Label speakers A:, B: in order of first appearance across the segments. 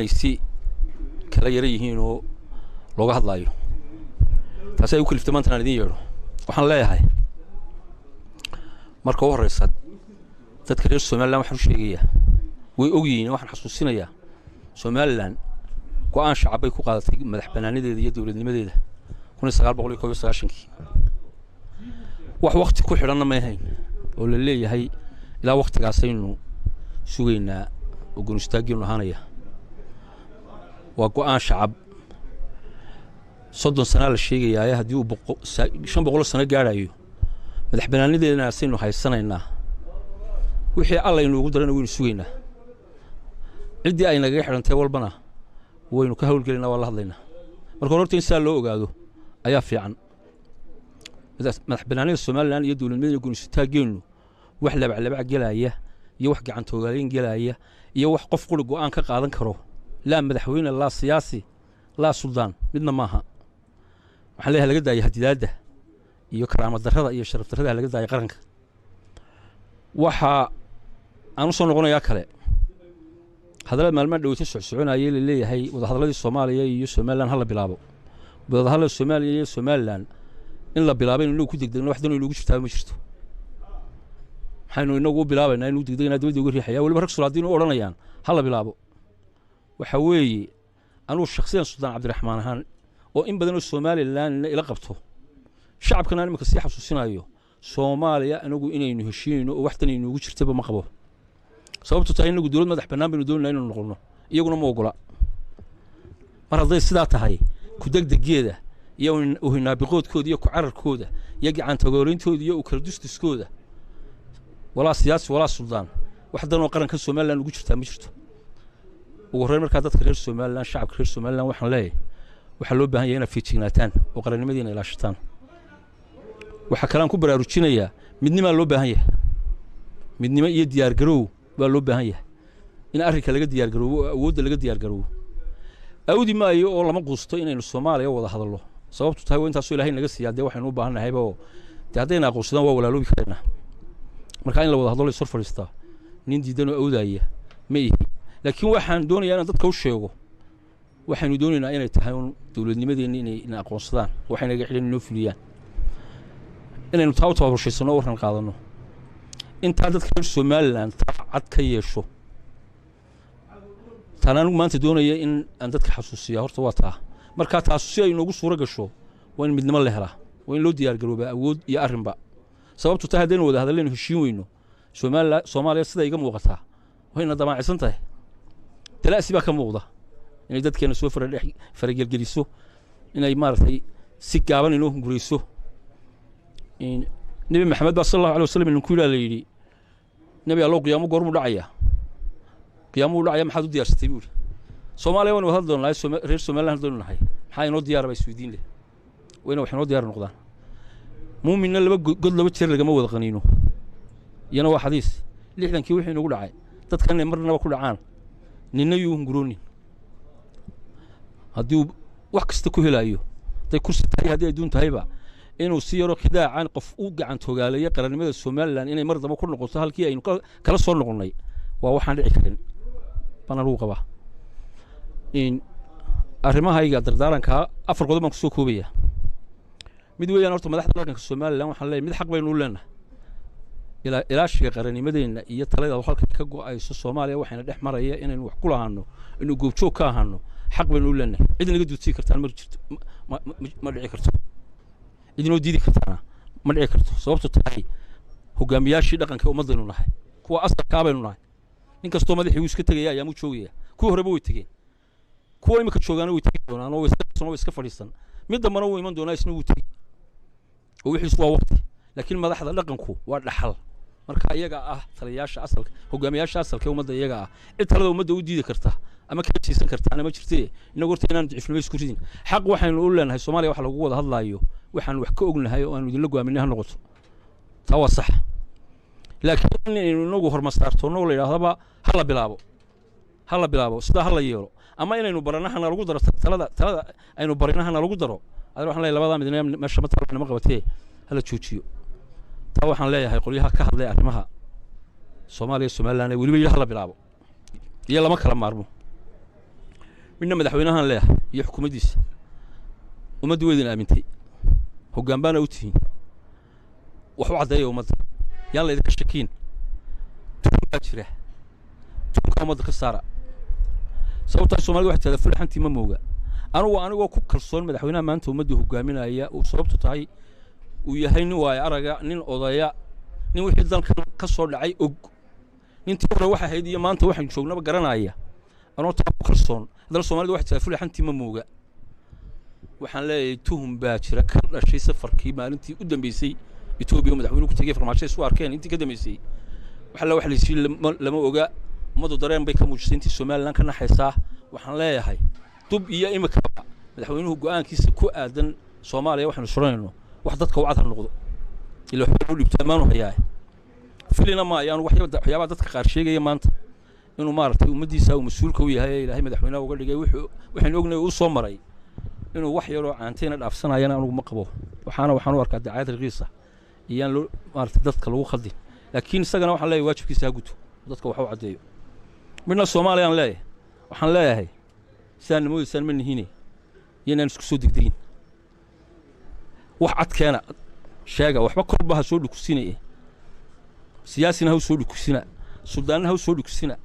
A: Inay si kala yara yihiin oo looga hadlaayo, taasi ay u kaliftay maanta inaan idin yeedho. Waxaan leeyahay, marka u horreysa, dadka reer Somaliland waxaan u sheegayaa, way og yihiin, waxaan xasuusinayaa, Somaliland go'aan shacab bay ku qaadatay madax banaanideeda iyo dowladnimadeeda 1991-kii. Wax wakti ku xidhanna may ahayn oo la leeyahay ilaa waktigaasaynu sugaynaa oo goonistaaggeenu ahaanaya. Waa go'aan shacab. 30 sanaa la sheegayaaye, haddii uu 500 sano gaadhayo, madax banaanideedanaasaynu haysanaynaa. Wixii Alla inuugu darana waynu sugaynaa, ciddii ay nagaga xidhantay walbana waynu ka hawlgelaynaa, waa la hadlaynaa. Marka hore horta in sidaa loo ogaado ayaa fiican. Madax banaanida Somaliland iyo dowladnimada goonistaaggeenu wax labaclabac gelaya iyo wax gacantoogaaleyn gelaya iyo wax qof quri go'aan ka qaadan karo, laa madaxweyne, laa siyaasi, laa suldaan, midna maaha. Waxaan leeyahay, laga daaya hadidaadda iyo karaama darrada iyo sharaf darrada, laga daaya qaranka. Waxa aan u soo noqonayaa kale hadallada maalmaha dhaweyta socsoconayay, la leeyahay wadahadalladii Soomaaliya iyo Somaliland ha la bilaabo. Wadahadallada Soomaaliya iyo Somaliland in la bilaabo inu inagu ku degdegno, wax dan inoogu jirtaaba ma jirto. Maxaynu inagu u bilaabaynaa inuu degdegnaa, dibadda uga riixaya, weliba rag sulaadiin u odhanayaan ha la bilaabo? Waxa weeye, anugu shakhsiyan Suldaan Cabdiraxmaan ahaan, oo in badan oo Somalilandna ila qabto, shacabkana aan iminka sii xasuusinayo, Soomaaliya anagu inaynu heshiinayno oo wax dan inoogu jirtaba ma qabo. Sababtu tahay, inagu dowlad madax bannaan baynu doonayna inaynu noqonno, iyaguna ma ogola. Mar hadday sidaa tahay, ku degdegeeda iyo uhinaabiqoodkooda iyo ku cararkooda iyo gacantagoolayntooda iyo ukala dustuskooda, walaa siyaasi walaa suldaan, wax danoo qaranka Somaliland ugu jirtaa ma jirto. Ugu horreyn markaa, dadka reer Somaliland, shacabka reer Somaliland waxaan leeyahay, waxaa loo baahan yahay inaad feejignaataan oo qarannimadiina ilaashataan. Waxaa kale aan ku baraarujinayaa, midnimaa loo baahan yahay, midnimo iyo diyaargaroow baa loo baahan yahay, in arrinka laga diyaargaroobo oo awoodda laga diyaargaroobo. Awdi maayo oo lama quusto inaynu Soomaaliya wada hadallo. Sababtu tahay, waa intaasoo Ilahay naga siiyaa, dee waxaynu u baahan nahayba oo dee haddayna aqoonsadaan waa walaaloobi karaynaa. Marka in la wada hadlo, la is hor fadhiistaa, nin diidan oo awdaaya ma ihi. Laakiin waxaan doonayaa inaan dadka u sheego, waxaynu doonaynaa inay tahay un dowladnimadeenni inay ina aqoonsadaan, waxay naga xidhan inoo fuliyaan, inaynu taa u tababarshaysanno o warran qaadanno. Intaa dadka reer Somaliland taa cad ka yeesho. Taan anigu maanta doonaya in aan dadka xasuusiya horta waa taa. Markaa taasu si ay inoogu suuro gasho, waa in midnimo la helaa, waa in loo diyaar garoobaa awood iyo arrinba. Sababtu tahay, haddaynu wada hadallaynu heshiin weyno Soomaliya, Soomaaliya sida iga muuqataa wayna damaacisan tahay. Dala'si baa ka muuqda inay dadkeena soo faradhex faragelgeliso, inay maaragtay si gaaban inoo hungurayso. Nebi Maxamed baa sal Allahu alay wasalam idinku yidhaa, la yidhi: "Nebi Allow, qiyaamo goormuu dhacayaa? Qiyaamuu dhacaya, maxaad u diyaarsatay?" buu yidhi. Soomaaliya waynu wada hadli doonaa, reer Somaliland haddaynu nahay, maxaa inoo diyaara baa isweydiin leh. Wayna wax inoo diyaar noqdaan. Muuminna laba god laba jeer lagama wada qaniino, iyana waa xadiis. 60-kii wixii inagu dhacay dadkan inay marnaba ku dhacaan, ninna yuu hunguroonin. Haddii uu wax kasta ku helaayo, hadday kursi tahay, haddii adduun tahayba, inuu si yaroo khidaacan qof u gacan togaaleeyo qarannimada Somaliland inay mar damba ku noqoto halkii aynu kala soo noqonnay, waa waxaan dhici karin baan anugu qabaa. In arrimahayga dardaarankaa afar qodob baan kusoo koobaya. Mid weeyaan, horta madaxda dhaqanka Somaliland waxaan leeyahay, mid xaq baynu u leenahay ilaashiga qarannimadeenna iyo talada halka ka go'ayso Soomaaliya waxayna dhex maraya inaynu wax ku lahaano, inuu goobjoog ka ahaano, xaq baynu u leenahay. Cid naga duudsii kartaan ma jirto, ma dhici karto. Cid inoo diidi kartaana ma dhici karto. Sababtu tahay, hogaamiyaashii dhaqanka ummaddaynu nahay, kuwa asalkaa baynu nahay. Nin kastoo madaxii wuu iska tegaya, ayaamuu joogaya. Kuwii horeba way tegeen, kuwa imika joogaana way tegi doonaan oo way iska fadhiisan. Mid dambana wuu iman doonaa, isna wuu tegi oo wixiisu waa waqti. Laakiin madaxda dhaqanku waa dhaxal. Marka iyaga ah taliyayaasha asalka, hogaamiyaasha asalka ee ummadda iyaga ah. Cid talada ummadda u diidi karta ama ka jiisan kartaana ma jirte. Inagu horta inaan daciifnimo isku ridin. Xaq waxaynu u leenahay Soomaaliya wax lagu wada hadlaayo, waxaan wax ka ognahay oo aanu idinla go'aaminay ha noqoto, taa waa sax. Laakiin inaynu inagu hormasaartoonno oo la yidhahdaba ha la bilaabo, ha la bilaabo, sidaa ha la yeelo, ama inaynu barana hana lagu daro talada aynu barina hana lagu daro, adina waxaan leeyahay labadaa midna meesha ma talo, nama qabatee, hala joojiyo. Taa waxaan leeyahay qolyaha ka hadlay arrimaha Soomaaliya Somaliland ee weliba yidhi hala bilaabo iyo lama kala maarmo. Midna madaxweynahan leeyahay iyo xukuumaddiisa, ummaddu weydin aamintay, hoggaan baana u tihiin, wax u caddeeya ummadda, yaan la idinka shakiin. Tuun baa jira, tuunka ummadda ka saara. Sababtaa Somalida waxay tahdaa fulaxantii ma mooga. Anugu anigoo ku kalsoon madaxweynaha maanta ummadda hoggaaminaya, uu sababtu tahay uu yahay nin waayo araga, nin odaya, nin wixii dalkan ka soo dhacay og, nintii hore waxay ahayd iyo maanta waxaynu joognaba garanaya, anoo taa ku kalsoon, haddana Somalida waxay tahdaa fulaxantii ma mooga. Waxaan leeyahay tuhum baa jira ka dhashay safarkii maalintii u dambeysay Etoobiya oo madaxweynuhu ku tegey, farmaasho isu arkeen. Intii ka dambeysay wax alla wax laysiin lama oga. Ummaddu dareen bay ka muujisay intii Somaliland ka naxaysaa. Waxaan leeyahay dub iyo imikaba madaxweynuhu go'aankiisa ku aadan Soomaaliya waxaynu suranayno wax dadka u cad ha noqdo, ila waxba loo dhiibto ammaanu hayaa. Filina ma ayaanu waxyaabaha dadka qaar sheegaya maanta inuu maaragtay ummaddiisa uu mas-uulka u yahay ee Ilaahay madaxweynaha uga dhigay, wuxuu waxaynu ognahay uu soo maray inuu wax yaroo caantayna dhaafsanayana anugu ma qabo. Waxaan u arkaa dacaayad raqiisa iyaan loo maaragtay dadka lagu khaldin, laakiin isagana waxaan leeyahay waajibkiisa ha guto, dadka wax u caddeeyo. Midna Soomaaliyaan leeyahay, waxaan leeyahay sidaan namoodiysaan ma nihine, iyaynaan isku soo degdegin. Wax cadkeena sheega, waxba korba ha soo dhukusinaya, siyaasina ha u soo dhukusina, suldaanna ha u soo dhukusina.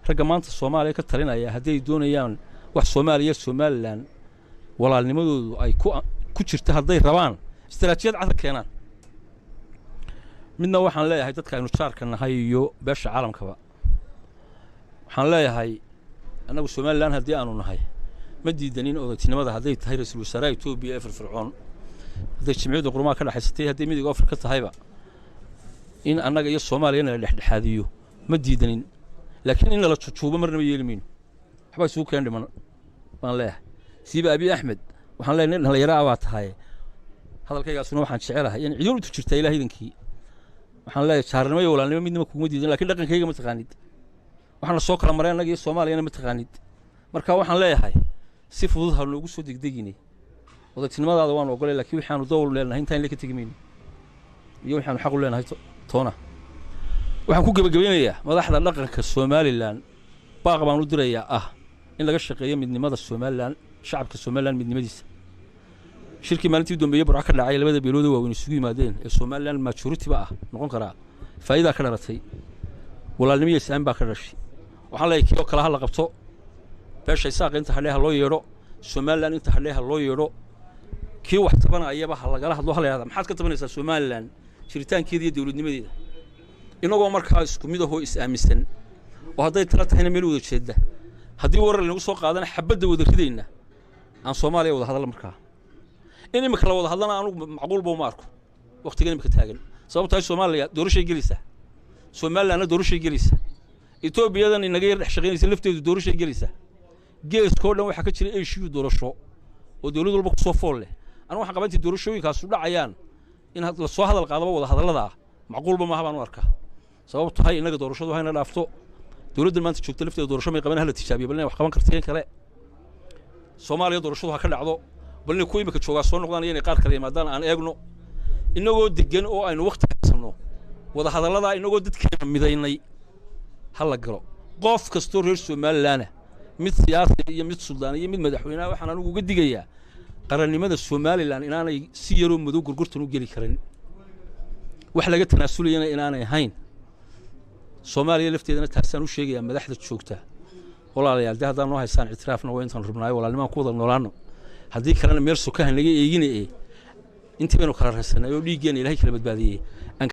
A: Ragga maanta Soomaaliya ka talinaya hadday doonayaan wax Soomaaliya Somaliland walaalnimadoodu ay ku jirta, hadday rabaan istaraatijiyad cad ha keenaan. Midna waxaan leeyahay dadka aynu jaarka nahay iyo beesha caalamkaba, waxaan leeyahay annagu Somaliland haddii aanu nahay ma diidanin odaytinimada, hadday tahay ra-iisul wasaaraha Etoobiya ee firfircoon, hadday jimciyadda qurumaha ka dhexaysatay, hadday Midowga Afrika tahayba, in annaga iyo Soomaaliyana la dhexdhexaadiyo ma diidanin, laakiin in lala jujuubo marnaba yeeli mayno. Waxbaa isugu keen dhiman baan leeyahay. Siiba Abiy Axmed waxaan leeyahay nin dhallinyaro ah baa tahay, hadalkaygaasuna waxaan jecelahay in ciidan u jirtaa Ilaah idankii. Waxaan leeyahay jaarnimo iyo walaalnimo midnima kuguma diidan, laakiin dhaqankayga ma taqaanid, waxaana soo kala maray annaga iyo Soomaaliyana ma taqaanid. Marka waxaan leeyahay si fudud ha noogu soo degdegine, odaytinimadaada waanu ogolay, laakiin waxaanu dowl leenahay intaan la ka tegi mayno iyo waxaanu xaq u leenahay toona. Waxaan ku gebagabeynayaa madaxda dhaqanka Somaliland baaq baan u dirayaa ah in laga shaqeeyo midnimada Somaliland, shacabka Somaliland midnimadiisa. Shirkii maalintii u dambeeyey Burco ka dhacay, labada beelood oo waaweyn isugu yimaadeen ee Somaliland majority-ba ah noqon karaa, faa'iidaa ka dhalatay, walaalnimo iyo is-aamin baa ka dhashay. Waxaan leeyahay kii oo kale ha la qabto, beesha Isaaqa inta hadhee ha loo yeedho, Somaliland inta hadhee ha loo yeedho, kii wax tabanayaba ha lagala hadlo, ha la yidhahda maxaad ka tabanaysaa Somaliland jiritaankeeda iyo dowladnimadeeda, inagoo markaa isku mid ahoo is-aaminsan oo hadday tala tahayna meel wada jeeda, haddii warar laynagu soo qaadana xabadda wada ridayna, aan Soomaaliya wada hadalla. Markaa in imika la wada hadlana anugu macquulba uma arko waqtigan imika taagan, sababtahay Soomaaliya doorashay gelaysaa, Somalilandna doorashay gelaysaa, Etoobiyadan inaga yar dhex shaqaynaysa lafteedu doorashay gelaysaa, geeskoo dhan waxaa ka jira eshiyu doorasho oo dowlad walba kusoo fool leh. Anigu waxaan qabaa intii doorashooyinkaasu dhacayaan in lasoo hadal qaadaba wada hadallada ah macquulba maaha baan u arkaa, sababtu tahay innaga doorashadu hayna dhaafto. Dowladdan maanta joogta lafteeda doorasho may qaban, hala tijaabiyo bal inay wax qaban karta in kale. Soomaaliya doorashadu ha ka dhacdo, bal inay kuwa imika joogaa soo noqdaan iyo inay qaar kale yimaadaan aan eegno, inagoo degan oo aynu waqti haysanno wada hadalladaa, inagoo dadkeena midaynay ha la galo. Qof kastoo reer Somalilandna, mid siyaasi iyo mid suldaan iyo mid madaxweynaha, waxaan anigu uga digayaa qarannimada Somaliland inaanay si yaroo madow gurgurtan u geli karin, wax laga tanaasulayana inaanay ahayn. Soomaaliya lafteedana taasaan u sheegayaa madaxda joogta, walaalayaal dee haddaan noo haysaan ictiraafna waa intaan rabnaayo, walaalnimaan ku wada noolaano, haddii kalena meel sokahan laga eegina ee intii baynu kala raysanay oo dhiiggeena Ilahay kala badbaadiyey.